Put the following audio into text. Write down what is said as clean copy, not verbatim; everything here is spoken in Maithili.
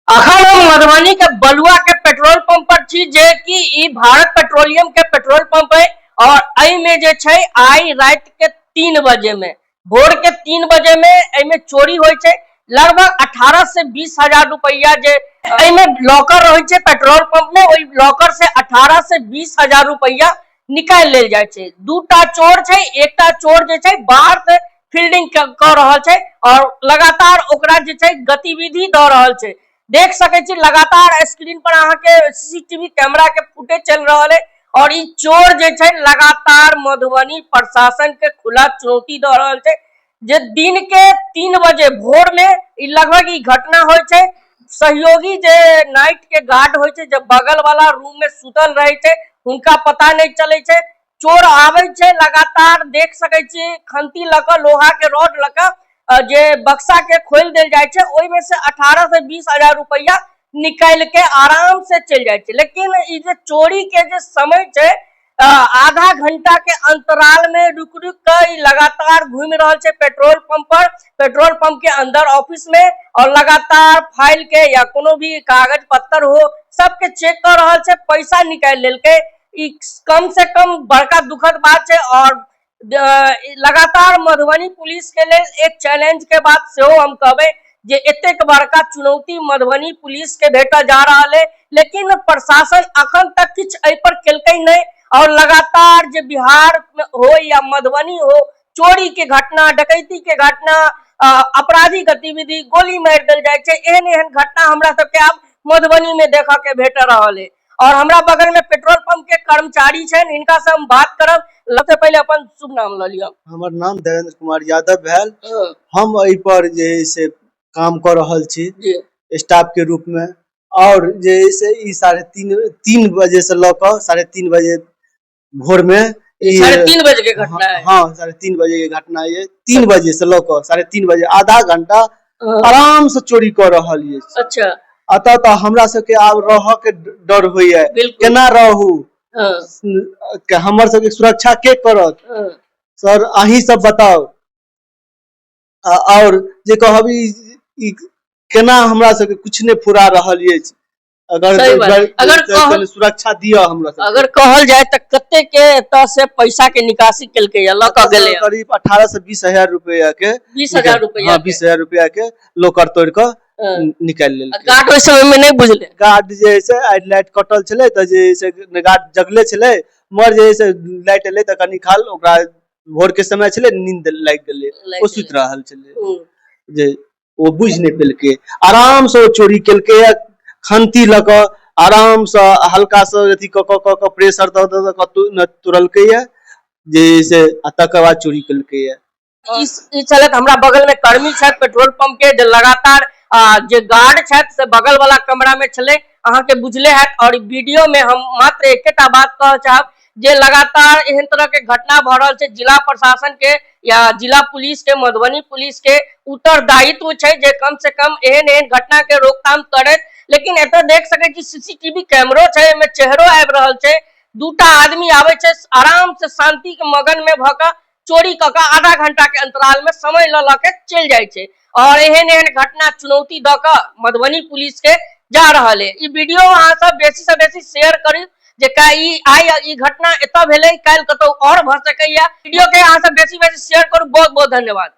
अखन हम मधुबनी के बलुआ के पेट्रोल पंप पर छी, जे कि ई भारत पेट्रोलियम के पेट्रोल पंप है और एहि में जे छै आइ राति के 3 बजे में, भोर के 3 बजे में एहि में चोरी होइ छै। लगभग 18 से 20 हजार रुपया जे एहि में लॉकर रहै छै पेट्रोल पंप में, ओहि लॉकर से 18 से 20 हजार रुपया निकालि लेल जाइ छै। दूटा चोर छै, एकटा चोर जे छै बाहर से फील्डिंग कऽ रहल छै और लगातार ओकरा जे छै गतिविधि दऽ रहल छै। देख सकै छी लगातार स्क्रीन पर अहाँके सीसीटीवी कैमरा के फुटेज चलि रहल है और ई चोर जे छै लगातार मधुबनी प्रशासन के खुला चुनौती दऽ रहल छै जे दिन के 3 बजे भोर में ई लगभग ई घटना होइ छै। सहयोगी जे नाइट के गार्ड होइ छै, जे बगल वाला रूम में सुतल रहै छै, हुनका पता नहि चलै छै। चोर आबै छै, लगातार देख सकै छी खंती लऽ कऽ, लोहा के रॉड लऽ कऽ जे बक्सा के खोलि देल जाइ छै, ओहिमे से 18 से 20 हजार रुपैआ निकालि के आराम से चलि जाइ छै। लेकिन ई जे चोरी के जे समय छै, आधा घंटा के अंतराल में रुक रुक के ई लगातार घूमि रहल छै पेट्रोल पंप पर, पेट्रोल पंप के अंदर ऑफिस में, और लगातार फाइल के या कोनो भी कागज पत्तर हो सबके चेक कर रहल छै, पैसा निकालि लेलकै। ई कम से कम बड़का दुखद बात छै और लगातार मधुबनी पुलिस के लेल एक चैलेंज के बात सेहो हम कहबै जे एतेक बड़का चुनौती मधुबनी पुलिस के भेटल जा रहल है, लेकिन प्रशासन अखन तक किछु एहि पर केलकै नहि और लगातार जे बिहार में हो या मधुबनी हो, चोरी के घटना, डकैती के घटना, आपराधिक गतिविधि, गोली मारि देल जाइ छै, एहन एहन घटना हमरा सबके आब मधुबनी में देखऽ के भेट रहल है। और हमरा बगल में पेट्रोल पंप के कर्मचारी छनि, हिनका से हम बात करब। सबसे पहिले अपन शुभ नाम लऽ लिअ। हमर नाम देवेंद्र कुमार यादव भेल। हम एहि पर जे है से काम कऽ रहल छी स्टाफ के रूप में, और जे है से ई 3:30 बजे से लऽ कऽ 3:30 बजे भोर में ई 3:30 बजे के घटना है। हाँ, 3:30 बजे के घटना है। 3 बजे से लऽ कऽ 3:30 बजे आधा घंटा आराम से चोरी कऽ रहल अछि। अतः तऽ हमरा सबके आब रहऽ के डर होइया, केना रहू, के हमर सबके सुरक्षा के करत? सर अहीं सब बताउ। और जे कहब ई केना हमरा सबके कुछ नहि फुरा रहल अछि। अगर सही बात। अगर सुरक्षा दिअ हमरा सबके। अगर कहल जाय तऽ कते के एतऽ से पैसा के निकासी केलकै या लऽ कऽ गेलै? करीब 18 से 20 हजार रुपया के। 20,000 रुपया? हाँ, 20,000 रुपया के लोकर तोड़ कऽ निकालि लेलकै। गार्ड ओहि समय में नहि बुझले? गार्ड जे है से आइ लाइट कटल छलै तऽ जे है से गार्ड जगले छलै, मगर जे है से लाइट एलै तऽ कनी काल ओकरा भोर के समय छलै, नींद लागि गेलै, ओ सुति रहल छलै जे ओ बुझि नहि पेलकै। आराम से ओ चोरी केलकै, खंती लऽ कऽ आराम से हल्का से अथी कऽ कऽ कऽ कऽ प्रेशर दऽ दऽ कऽ तोड़लकै ये जे से, आ तकर बाद चोरी केलकै ये। ई छलथि हमरा बगल में कर्मी छथि पेट्रोल पंप के, जे लगातार जे गार्ड छथि से बगल वाला कमरा में छलै, अहाँके बुझले हैत। और वीडियो में हम मात्र एकेटा बात कहऽ चाहब जे लगातार एहन तरह के घटना भऽ रहल छै, जिला प्रशासन के या जिला पुलिस के, मधुबनी पुलिस के उत्तरदायित्व छै जे कम से कम एहन एहन घटना के रोकथाम करैत। लेकिन एतऽ देख सकै छी सीसीटीवी कैमरो छै, एहिमे चेहरो आबि रहल छै, दूटा आदमी आबै छै, आराम से शांति के मगन में भऽ कऽ चोरी कऽ कऽ आधा घंटा के अंतराल में समय लऽ लऽ के चलि जाइ छै और एहन एहन घटना चुनौती दऽ कऽ मधुबनी पुलिस के जा रहल है। ई वीडियो अहाँ सब बेसी से बेसी शेयर करू जे ई आइ ई घटना एतऽ भेलै, काल्हि कतौ और भऽ सकैया। वीडियो के अहाँ सब बेसी बेसी शेयर करू। बहुत बहुत धन्यवाद।